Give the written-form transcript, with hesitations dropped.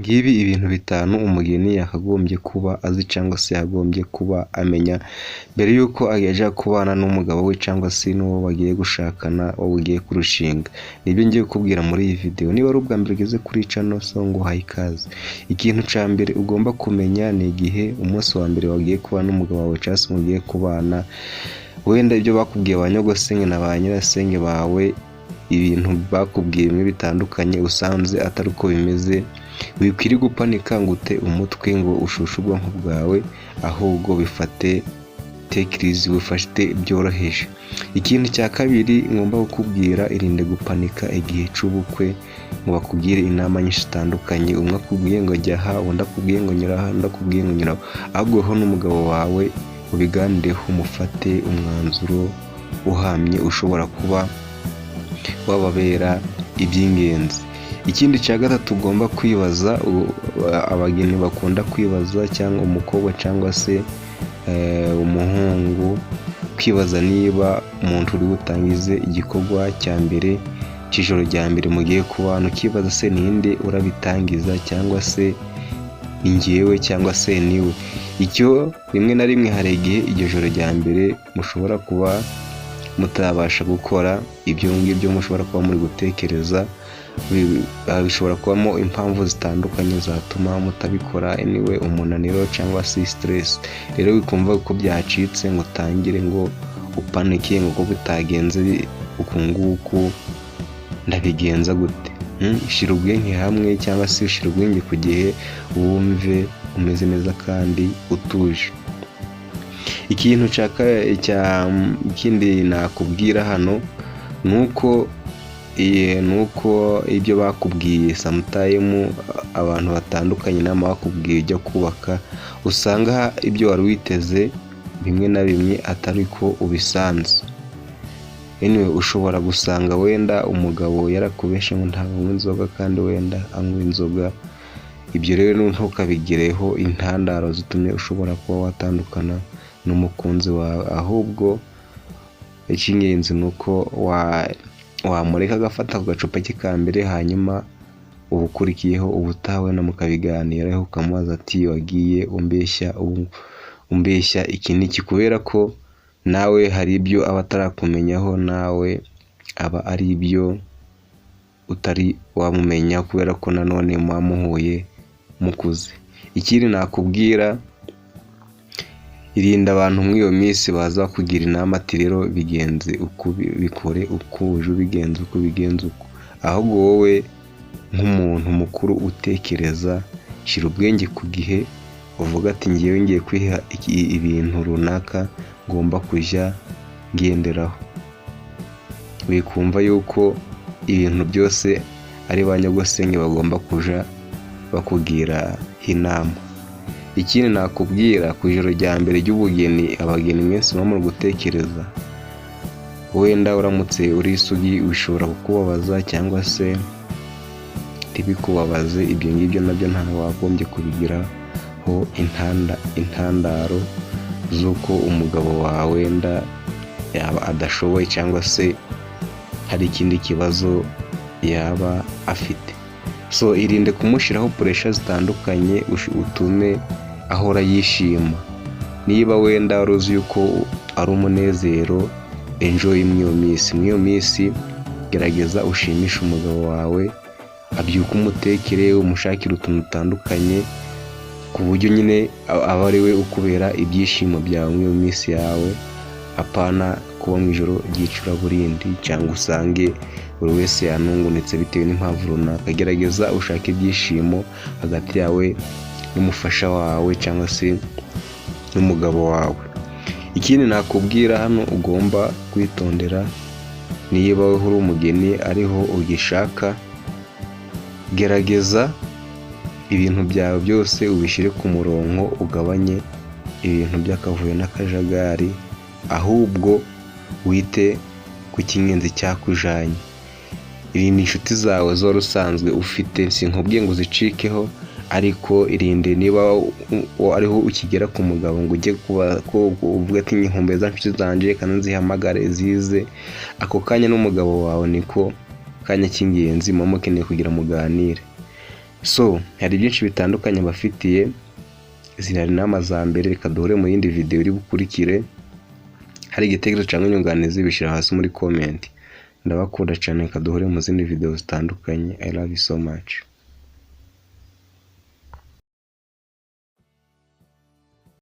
Ngibi ibintu bitanu umugeni yakagombye kuba azi cyangwa se yagombye kuba amenya mbere y'uko ajya kubana n'umugabo we cyangwa se n'uwo bagiye gushakana, uwo ugiye kurushinga. Nibyo ngiye kukubwira muri iyi video. Niba ari ubwa mbere ugeze kuri channel, so nguhaye ikaze. Ikintu cya mbere ugomba kumenya ni igihe umunsi wa mbere wagiye kubana n'umugabo wawe cyangwa se mugiye kubana, wenda ibyo bakubwiye ba nyogosenge na ba nyirasenge bawe, ibintu bakubwiye bimwe bitandukanye usanze atari uko bimeze, wikwiriye gupanika ngo ute umutwe, ngo ushushe ubwonko bwawe, ahubwo bifate take it easy, bifate byoroheje. Ikintu cya kabiri ngomba kukubwira: irinde gupanika igihe cy'ubukwe ngo bakubwire inama nyinshi zitandukanye. Umwe akubwiye ngo jya aha, undi akubwiye ngo nyura aha, undi akubwiye ngo nyura aho. Ahubwo wowe n'umugabo wawe ubiganireho, mufate umwanzuro uhamye ushobora kuba wababera iby'ingenzi. Ikindi cya gatatu ugomba kwibaza, abageni bakunda kwibaza, cyangwa umukobwa cyangwa se umuhungu, kwibaza niba umuntu uri butangize igikorwa cya mbere cy'ijoro rya mbere mugiye kubana, ukibaza se ninde urabitangiza, cyangwa se ni njyewe cyangwa se niwe? Icyo rimwe na rimwe hari igihe iryo joro rya mbere mushobora kuba mutabasha gukora ibyo ngibyo mushobora kuba muri gutekereza. Bishobora kubamo impamvu zitandukanye zatuma mutabikora, anyway, umunaniro cyangwa se stress. Rero wikumva ko byacitse ngo utangire ngo upanike, ngo ko bitagenze uku nguku ndabigenza gute? Shyira ubwenge hamwe cyangwa se ushyira ubwenge ku gihe, wumve umeze neza kandi utuje. Ikintu cya ikindi nakubwira hano ni uko ibyo bakubwiye, sometime abantu batandukanye, inama bakubwiye ujya kubaka, usanga ibyo wari witeze bimwe na bimwe atari ko ubisanze. Anyway, ushobora gusanga wenda umugabo yarakubeshye ngo ntabwo anywa inzoga kandi wenda anywa inzoga. Ibyo rero ntukabigireho intandaro zitumye ushobora kuba watandukana n'umukunzi wawe. Ahubwo icy'ingenzi ni uko wamureka agafata ku gacupa ke ka mbere, hanyuma ubukurikiyeho ubutaha wenda mukabiganiraho, ukamubaza ati: "Wagiye umbeshya, umbeshya iki n'iki?" Kubera ko nawe hari ibyo aba atarakumenyaho, nawe aba ari ibyo utari wamumenya, kubera ko nanone muba muhuye mukuze. Ikindi nakubwira: irinda abantu muri iyo minsi baza bakugira inama ati: "Rero bigenze uku, bikore uku, uje ubigenza uku, ubigenze uku." Ahubwo wowe nk'umuntu mukuru utekereza, shyira ubwenge ku gihe, uvuga ati: "Ngewe ngiye kwiha ibintu runaka ngomba kujya ngenderaho." Wikumva yuko ibintu byose ari ba nyogosenge bagomba kujya bakugira inama. Ikindi nakubwira, ku ijoro rya mbere ry'ubugeni, abageni mwese muba muri gutekereza, wenda uramutse uri isugi bishobora kukubabaza cyangwa se ntibikubabaze. Ibyo ngibyo nabyo ntabwo wagombye kubigiraho intandaro z'uko umugabo wawe wenda yaba adashoboye cyangwa se hari ikindi kibazo yaba afite. So irinde kumushyiraho pressure zitandukanye, utume ahora yishima. Niba wenda wari uzi yuko ari umunezero, enjoy muri iyo minsi. Muri iyo minsi gerageza ushimishe umugabo wawe, abyuke umutekere, umushakire utuntu dutandukanye, ku buryo nyine aba ari we ukubera ibyishimo byawe muri iyo minsi yawe, apana kuba mu ijoro ry'icuraburindi cyangwa usange buri wese yanungunitse bitewe n'impamvu runaka. Gerageza ushake ibyishimo hagati yawe n'umufasha wawe cyangwa se n'umugabo wawe. Ikindi nakubwira hano ugomba kwitondera: niba uri umugeni ariho ugishaka, gerageza ibintu byawe byose ubishyire ku murongo, ugabanye ibintu by'akavuyo n'akajagari, ahubwo wite ku cy'ingenzi cyakujyanye. Irinde inshuti zawe zo wari usanzwe ufite. Sinkubwiye ngo uzicikeho, ariko irinde niba ariho ukigera ku mugabo ngo ujye uvuge ati: "Nkumbuye za nshuti zanjye, kandi nzihamagare zize." Ako kanya n'umugabo wawe niko kanya k'ingenzi muba mukeneye kugira muganire. So hari byinshi bitandukanye mbafitiye. Izi ni inama za mbere. Reka duhure mu yindi video iri bukurikire. Hari igitekerezo cyangwa inyunganizi, bishyira hasi muri comment. Ndabakunda cyane. Reka duhure mu zindi video zitandukanye. I love you so much.